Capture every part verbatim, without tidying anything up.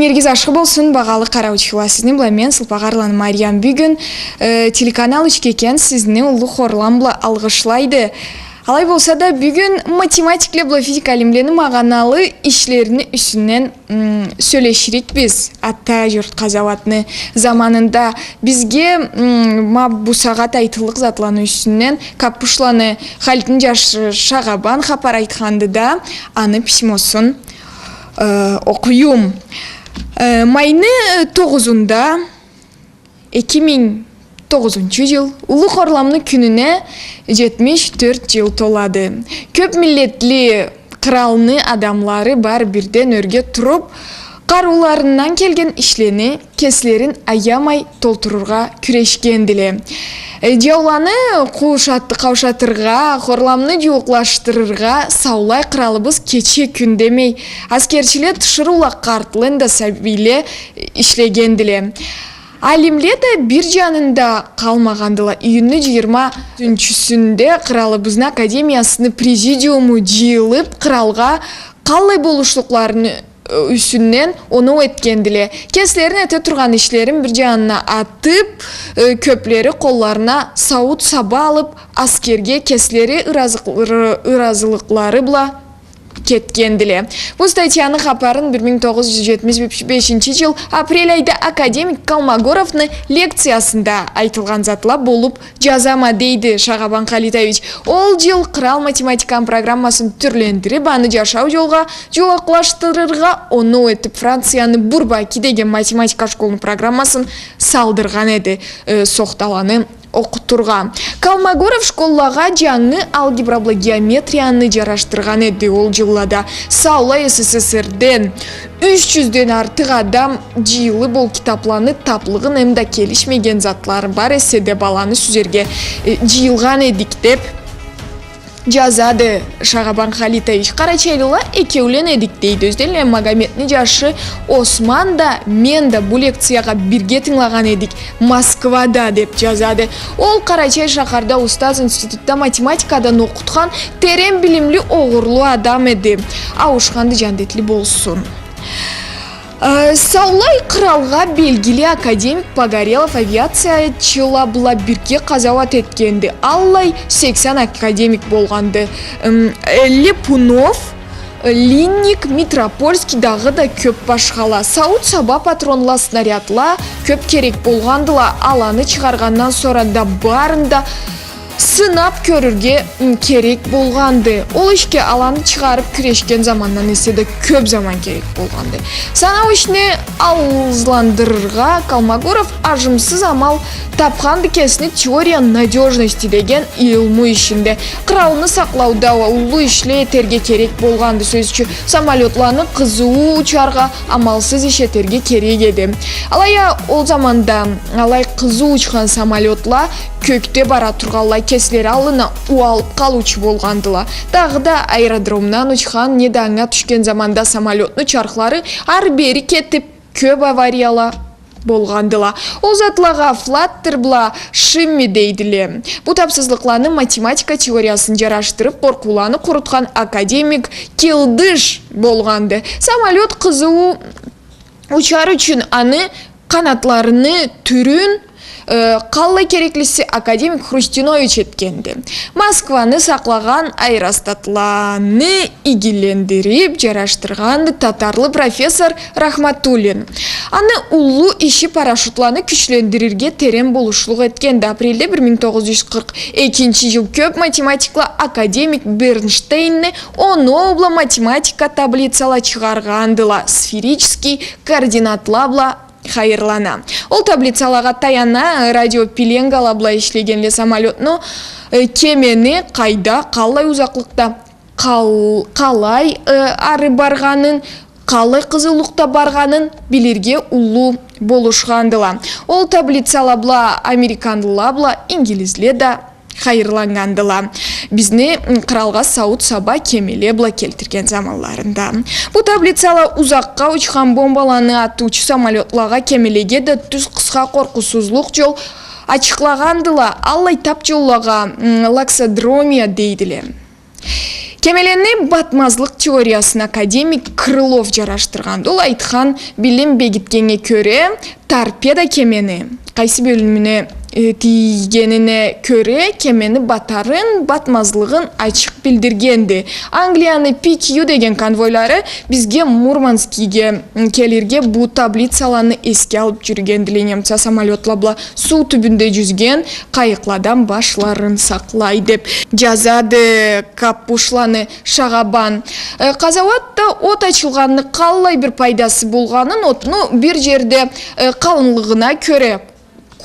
Эфиригиз ашхы болсун, багъалы къараучула. Сизни бла мен, Сылпагъарланы Мариям. Бюгюн, э, телеканал Учкекен сизни уллу хорлам бла алгъышлайды. Алай болса да, бюгюн математикле бла физика алимлени магъаналы ишлерини юсюнден, м, сёлеширикбиз. Ата журт къазауатны заманында бизге, м, ма бусагъат айтыллыкъ затланы юсюнден Каппушланы Халитни жашы Шагъабан хапар айтханды да, аны письмосун, э, окъуюм. Э, майны, э, тогъузунда, эки минг тогъузунчу жыл, Уллу Хорламны кюнюне жетмиш тёрт жыл толады. Кёп миллетли къралны адамлары бары бирден ёрге туруп, къарыуларындан келген ишлени кеслерин аямай толтурургъа кюрешгендиле. Э, жауланы къуушат-, къаушатыргъа, Хорламны жууукълашдырыргъа саулай къралыбыз кече-кюн демей, аскерчиле тиширыула, къартланы да, сабийле ишлегендиле. Алимле да бир жанында къалмагъандыла. Июнну жыйырма тёртюнчюсюнде къралыбызны академиясыны президиуму жыйылып, къралгъа къаллай болушлукъларыны, э, юсюнден оноу этгендиле. Кеслерини эте тургъан ишлерин бир жанына атып, э, кёплери къолларына сауут-саба алып, аскерге кеслери ыразы-, ыры-, ыразылыкълары бла кетгендиле. Бу статьяны хапарын бир минг тогъуз жюз жетмиш бешинчи жыл апрель айда академик Колмогоровну лекциясында айтылгъан затла болуп жазама, дейди Шагъабан Халитович. Ол жыл кърал математиканы программасын тюрлендирип, аны жашау жолгъа жууукълашдырыргъа оноу этип, Францияны Бурбаки деген математика школуну программасын салдыргъан эди, э, сохталаны окъутургъа. Колмогоров школлагъа жангы алгебра бла геометрияны жарашдыргъан эди ол жыллада. Саулай СССР-ден юч жюзден артыкъ адам жыйылып, ол китапланы таплыгъын эмда келишмеген затлары бар эсе да, баланы сюзерге, э, жыйылгъан эдик, деп жазады Шагъабан Халитович. Къарачайлыла экеулен эдик, дейди. Ёзденле Магометни жашы Осман да, мен да бу лекциягъа бирге тынгылагъан эдик Москвада, деп жазады. Ол Къарачай шахарда устаз, институтда математикадан окъутхан, терен билимли, огъурлу адам эди. Ауушханды, жандетли болсун. Э, саулай къралгъа белгили академик Погорелов авиациячыла бла бирге къазауат этгенди. Аллай сексен академик болгъанды. М, э, Липунов, э, Линник, Митропольский, дагъыда кёп башхала. Сауут-саба, патронла, снарядла кёп керек болгъандыла. Аланы чыгъаргъандан сора да барын да сынап кёрюрге, м, керек болгъанды. Ол ишге аланы чыгъарып кюрешген замандан эсе да кёп заман керек болгъанды. Санау ишни алгъызландырыргъа Колмогоров ажымсыз амал тапханды кесини «Теория надёжности» деген илму ишинде. Къралны сакълауда уллу ишле этерге керек болгъанды. Сёз ючюн, самолётланы къызыуу учаргъа амалсыз иш этерге керек эди. Алай а ол заманда алай къызыу учхан самолётла кёкде бара тургъанлай, кеслери аллына ууалып къалыучу болгъандыла. Дагъыда аэродромдан учхан неда анга тюшген заманда самолётну чархлары ары-бери кетип, кёп аварияла болгъандыла. Ол затлагъа Флаттер бла Шимми дейдиле. Бу тапсызлыкъланы математика теориясын жарашдырып, къоркъууланы къурутхан академик Килдыш болгъанды. Самолёт къызыу учар ючюн аны къанатларыны тюрюн, э, къаллай кереклиси академик Хрустинович этгенди. Москваны сакълагъан аэростатланы игилендирип жарашдыргъанды татарлы профессор Рахматуллин. Аны уллу иши парашютланы кючлендирирге терен болушлукъ этгенди. Апрельде бир минг тогъуз жюз къыркъ экинчи жыл кёп математикла академик Бернштейнни оноу бла математика таблицала чыгъаргъандыла. Сферический координатла бла хайырлана. Ол таблицалагъа таяна, радио пеленгала бла ишлегенле самолётну, э, кемени къайда, къаллай узакълыкъда, къал-, къалай, э, ары баргъанын, къаллай къызыулукъда баргъанын билирге уллу болушхандыла. Ол таблицала бла американлыла бла ингилизле да хайырланнгандыла. Бизни, м, къралгъа сауут-саба кемеле бла келтирген заманларында. Бу таблицала узакъгъа учхан бомбаланы атыучу самолётлагъа, кемелеге да тюз, къысха, къоркъуусузлукъ жол ачыкълагъандыла. Аллай тап жоллагъа, м, лаксодромия дейдиле. Кемелени батмазлыкъ теориясын академик Крылов джарашдыргъанды. Ол айтхан, билим бегитгеннге кёре, торпеда кемени къайсы бёлюмюне, э, тийгенине кёре, кемени батарын, батмазлыгъын ачыкъ билдиргенди. Англияны П Q деген конвойлары бизге Мурманскийге, м, келирге бу таблицаланы эсге алыб джюрюгендиле. Немца самолётла бла суу тюбюнде джюзген къайыкъладан башларын сакълай, деб джазады Капушланы Шагъабан. Э, къазауатда от ачылгъанны къаллай бир пайдасы болгъанын, отну бир джерде, э, къалынлыгъына кёре,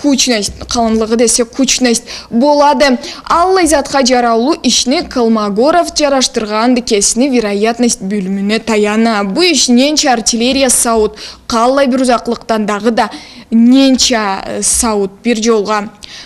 кучность, къалынлыгъы десек, кучность болады. Аллай затха джараулу ишни Колмогоров джарашдыргъанды кесини вероятность бёлюмюне таяна. Бу иш ненча артиллерия сауут, къаллай бир узакълыкъдан, дагъыда ненча, э, сауут бир джолгъа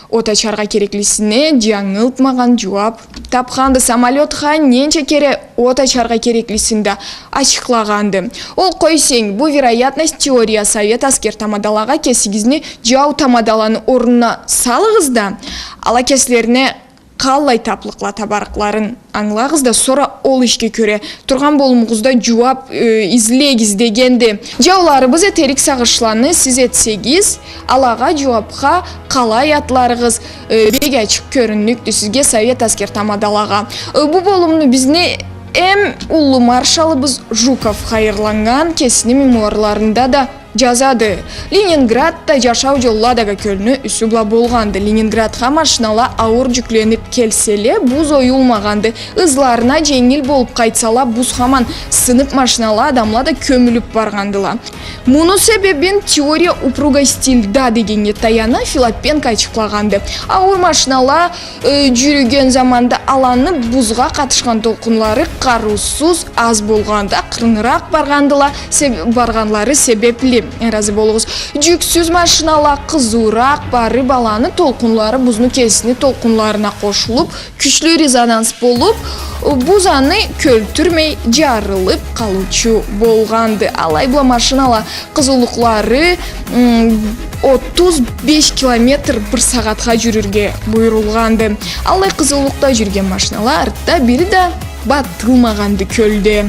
от ачаргъа кереклисине джангылтмагъан джууаб тапханды. Самолётха ненча кере от ачаргъа кереклисин да ачыкълагъанды. Ол къойсанг, бу вероятность теория совет аскер тамадалагъа кесигизни джау тамадаланы орнуна салыгъыз да, ала кеслерине къаллай таплыкъла табарыкъларын ангылагъыз да, сора ол ишге кёре тургъан болумугъузда джууаб, э, излегиз дегенди. Джауларыбыз этерик сагъышланы сиз этсегиз, алагъа джууабха къалай атларыгъыз, э, бек ачыкъ кёрюннюкдю сизге, совет аскер тамадалагъа. Э, бу болумну бизни эм уллу маршалыбыз Жуков хайырланнган кесини мемуарларында да джазады. Ленинградда джашау джолла Адага кёлню юсю бла болгъанды. Ленинградха машинала ауур джюклениб келселе, буз оюлмагъанды. Ызларына дженгил болуб къайтсала, буз хаман сыныб, машинала адамла да кёмюлюб баргъандыла. Муну себебин теория упругости льда дегеннге таяна, Филопенко ачыкълагъанды. Ауур машинала э, джюрюген заманда аланы бузгъа къатышхан толкъунлары къарыусуз аз болгъанда, акъырыныракъ баргъандыла, себ-, баргъанлары себебли, разы болугъуз. Джюксюз машинала къызыуракъ барыб, аланы толкъунлары бузну кесини толкъунларына къошулуб, кючлю резонанс болуб, буз аны кёлтюрмей, джарылыб къалыучу болгъанды. Алай бла машинала къызыулукълары, м, отуз беш километр бир сагъатха джюрюрге буюрулгъанды. Аллай къызыулукъда джюрюген машинала артда бири да батылмагъанды кёлде.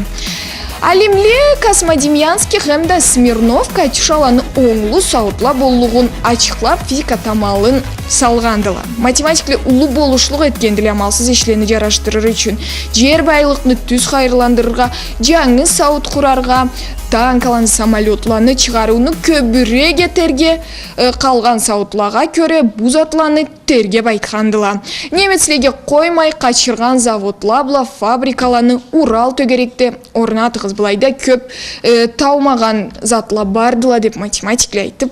Алимле Космодемьянских эмда Смирнов Катюшаланы онглу сауутла боллугъун ачыкълаб, физика тамалын салгъандыла. Математикле уллу болушлукъ этгендиле амалсыз ишлени джарашдырыр ючюн. Джер байлыкъны тюз хайырландырыргъа, джангы сауут къураргъа, танкаланы, самолётланы чыгъарыуну кёбюрек этерге, э, къалгъан сауутлагъа кёре бу затланы тергеб айтхандыла. Немецлеге къоймай, къачыргъан заводла бла фабрикаланы Урал тёгерекде орнатыгъыз, былайда кёб, э, таумагъан затла бардыла, деб математикле айтыб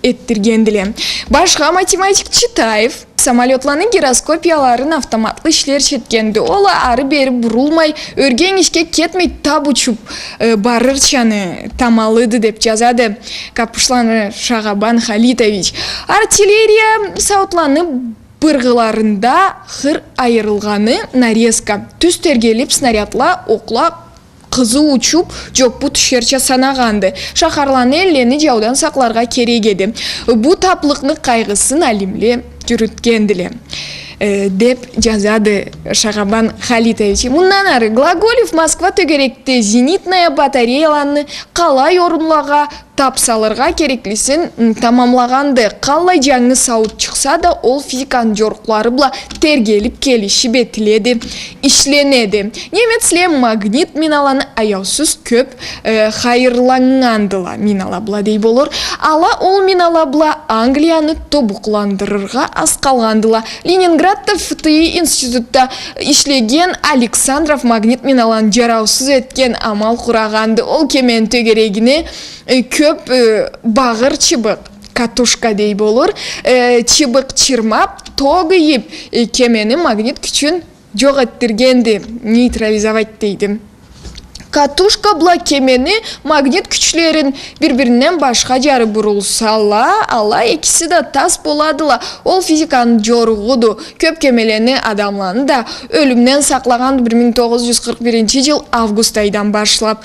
этдиргендиле. Башха математик Читаев самолётланы гироскопияларын автоматлы ишлерча этгенди. Ол а ары-бери бурулмай, ёрге-энгишге кетмей, таб учуб, э, барырчаны тамалыды, деб джазады Капушланы Шагъабан Халитович. Артиллерия саутланы быргъыларында хыр айырылгъаны нарезка, тюз тергелиб, снарядла, окъла къызыу учуб, джокъ бу тюшерча санагъанды. Шахарланы, эллени джаудан сакъларгъа керек эди. Бу таплыкъны къайгъысын алимле джюрютгендиле, э, деб джазады Шагъабан Халитович. Мындан ары Глаголев Москва тёгерекде зенитная батареяланы къалай орунлагъа таб салыргъа кереклисин, м, тамамлагъанды. Къаллай джангы сауут чыкъса да, ол физиканы джорукълары бла тергелиб, келишиб этиледи, ишленеди. Немецле магнит миналаны аяусуз кёб, э, хайырланнгандыла. Минала бла дей болур. Ала ол минала бла Англияны тобукъландырыргъа аз къалгъандыла. Ленинградда Ф Т И институтда ишлеген Александров магнит миналаны джараусуз этген амал къурагъанды. Ол кемени тёгерегине э, кёб, э, багъыр чыбыкъ, катушка дей болур, э, чыбыкъ чырмаб, ток ийиб, э, кемени магнит кючюн джокъ этдиргенди, нейтрализовать дейди. Катушка бла кемени магнит кючлерин бир-биринден башха джары бурулсала, ала экиси да тас боладыла. Ол физиканы джоругъуду. Кёб кемелени, адамланы да ёлюмден сакълагъанды бир минг тогъуз джюз къыркъ биринчи джыл август айдан башлаб.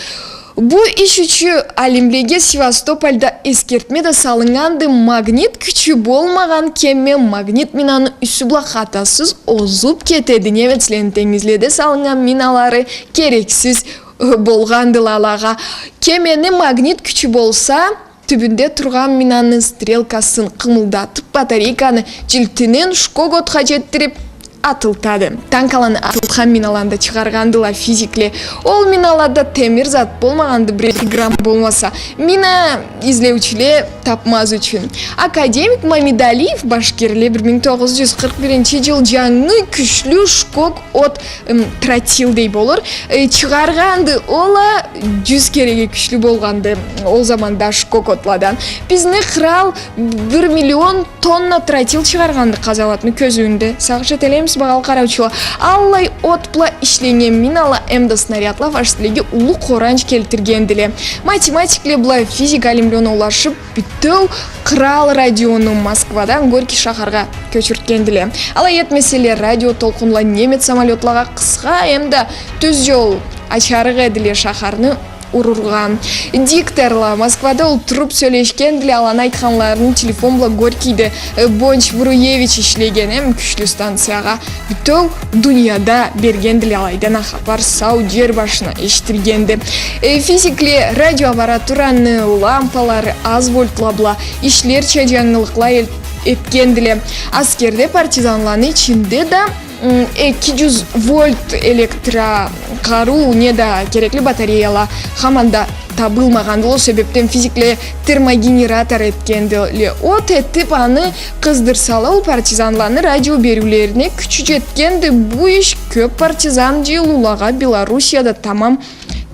Бу иш ючюн алимлеге Севастопольда эсгертме да салыннганды: магнит кючю болмагъан кеме магнит минаны юсю бла хатасыз озуб кетеди. Немецлени тенгизледе салыннган миналары керексиз, э, болгъандыла алагъа. Кемени магнит кючю болса, тюбюнде тургъан минаны стрелкасын къымылдатыб, батарейканы джилтинен шкок отха джетдириб, атылтады. Танкаланы атылтхан миналаны да чыгъаргъандыла физикле. Ол миналада темир зат болмагъанды, бир-эки грамм болмаса. Мина излеучюле табмаз ючюн. Академик Мамедалиев башкирле бир минг тогъуз джюз къыркъ биринчи джыл джангы кючлю шкок от, ым, тротил дей болур, э, чыгъаргъанды. Ол а джюз кереге кючлю болгъанды ол заманда шкок отладан. Бизни кърал бир миллион тонна тротил чыгъаргъанды къазауатны кёзюуюнде. Сагъыш этелемисиз, багъалы къараучула? Аллай от бла ишленнген минала эмда снарядла фашистлеге уллу къоранч келтиргендиле. Математикле бла физик алимле оноулашыб, бютеу кърал радиону Москвадан Горький шахаргъа кёчюртгендиле. Алай этмеселе, радио толкъунла немец самолётлагъа къысха эмда тюз джол ачарыкъ эдиле шахарны урургъа. Дикторла Москвада олтуруб сёлешгендиле, аланы айтханларын телефон бла Горькийде, э, Бонч-Бруевич ишлеген эм кючлю станциягъа бютеу дунияда бергендиле алайдан а хапар, сау джер башына эшитилгенди. Э, физикле радиоаппаратураны лампалары аз вольтла бла ишлерча джангылыкъла эл-, этгендиле. Аскерде партизанланы ичинде да, м, эки джюз вольт электро къарыу неда керекли батареяла хаманда табылмагъанды. Ол себебден физикле термогенератор этгендиле. От этиб аны къыздырсала, ол партизанланы радио бериулерине кючю джетгенди. Бу иш кёб партизан джыйылыулагъа Белоруссияда тамам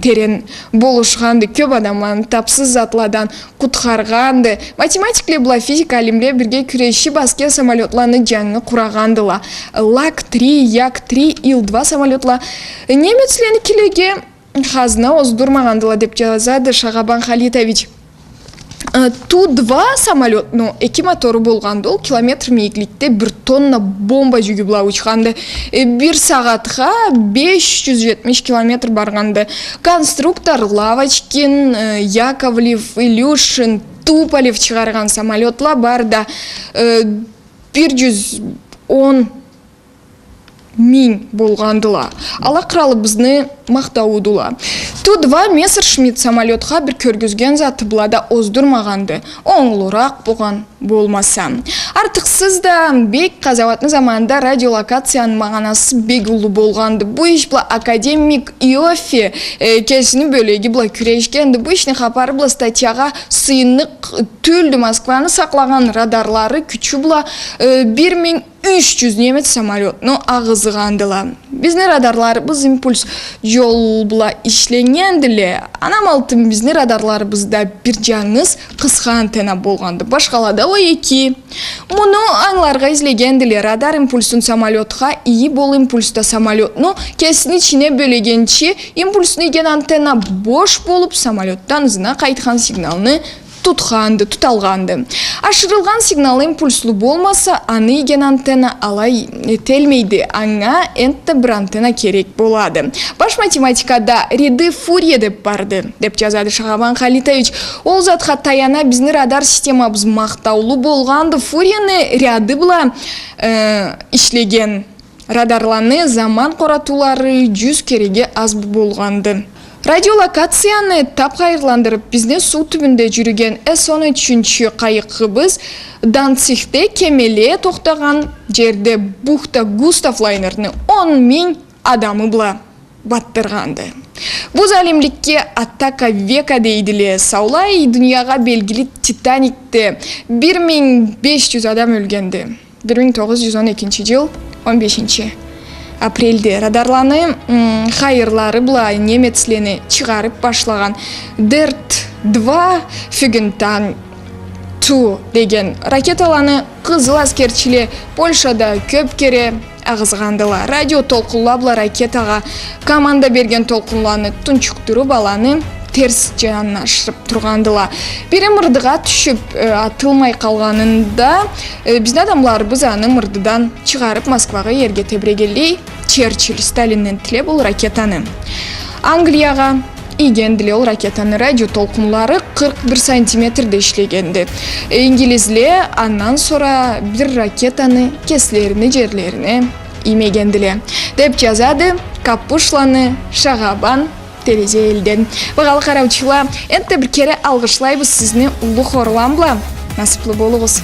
терен болушханды. Кёб адамланы тапсыз затладан къутхаргъанды. Математикле бла физик алимле бирге кюрешиб, аскер самолётланы джангы къурагъандыла. Лак три, Як три, Ил два самолётла немецленикилеге хазна оздурмагъандыла, деб джазады Шагъабан Халитович. Э, Ту два самолётну эки мотору болгъанды, ол километр мийикликде бир тонна бомба джюгю бла учханды. Э, бир сагъатха беш джюз джетмиш километр баргъанды. Конструктор Лавочкин, э, Яковлев, Илюшин, Туполев чыгъаргъан самолётла бар да, э, бир джюз он минг болгъандыла. Ала къралыбызны махтауудула. Ту два Мессершмитт самолётха бир кёргюзген заты бла да оздурмагъанды. Онглуракъ болгъан болмаса. Артыкъсыз да, бек къазауатны заманында радиолокацияны магъанасы бек уллу болгъанды. Бу иш бла академик Иоффе, э, кесини бёлеги бла кюрешгенди. Бу ишни хапары бла статьягъа сыйынныкъ тюлдю. Москваны сакълагъан радарлары кючю бла, э, бир минг юч джюз немец самолётну агъызгъандыла. Бизни радарларыбыз импульс джол бла ишленнгендиле. Анам алтын, бизни радарларыбызда бир джангыз къысха антенна болгъанды. Башхалада уа эки. Муну ангыларгъа излегендиле. Радар импульсун самолётха ийиб, ол импульс да самолётну кесини ичине бёлегенчи, импульсну ийген антенна бош болуб, самолётдан ызына къайтхан сигналны тутханды, туталгъанды. Ашырылгъан сигнал импульслу болмаса, аны ийген антенна алай этелмейди, анга энтда бир антенна керек болады. Баш математикада ряды Фурье деб барды, деб джазады Шагъабан Халитович. Ол затха таяна бизни радар системабыз махтаулу болгъанды. Фурьени ряды бла, э, ишлеген радарланы заман къоратыулары джюз кереге аз болгъанды. Радиолокацияны таб хайырландырыб, бизни суу тюбюнде джюрюген С он ючюнчю къайыгъыбыз Данцигде кемеле тохтагъан джерде бухта Густав лайнерни он минг адамы бла батдыргъанды. Бу залимликге атака века дейдиле. Саулай дуниягъа белгили Титаникде бир минг беш джюз адам ёлгенди. Бир минг тогъуз джюз он экинчи джыл, он бешинчи апрельде радарланы, м, хайырлары бла немецлени чыгъарыб башлагъан Дерт два Фюгентан ту деген ракеталаны къызыл аскерчиле Польшада кёб кере агъызгъандыла. Радио толкъунла бла ракетагъа команда берген толкъунланы тунчукъдуруб, аланы терс джанына ашырыб тургъандыла. Бири мырдыгъа тюшюб, э, атылмай къалгъанында, э, бизни адамларыбыз аны мырдыдан чыгъарыб, Москвагъа иерге тебрегенлей, Черчилль Сталинден тилеб ол ракетаны. Англиягъа ийгендиле ол ракетаны. Радио толкъунлары къыркъ бир сантиметрде ишлегенди. Э, ингилизле андан сора бир ракетаны кеслерини джерлерине иймегендиле, деб джазады Каппушланы Шагъабан Терезе элден. Багъалы къараучула, энтда бир кере алгъышлайбыз сизни уллу хорлам бла. Насыблы болугъуз.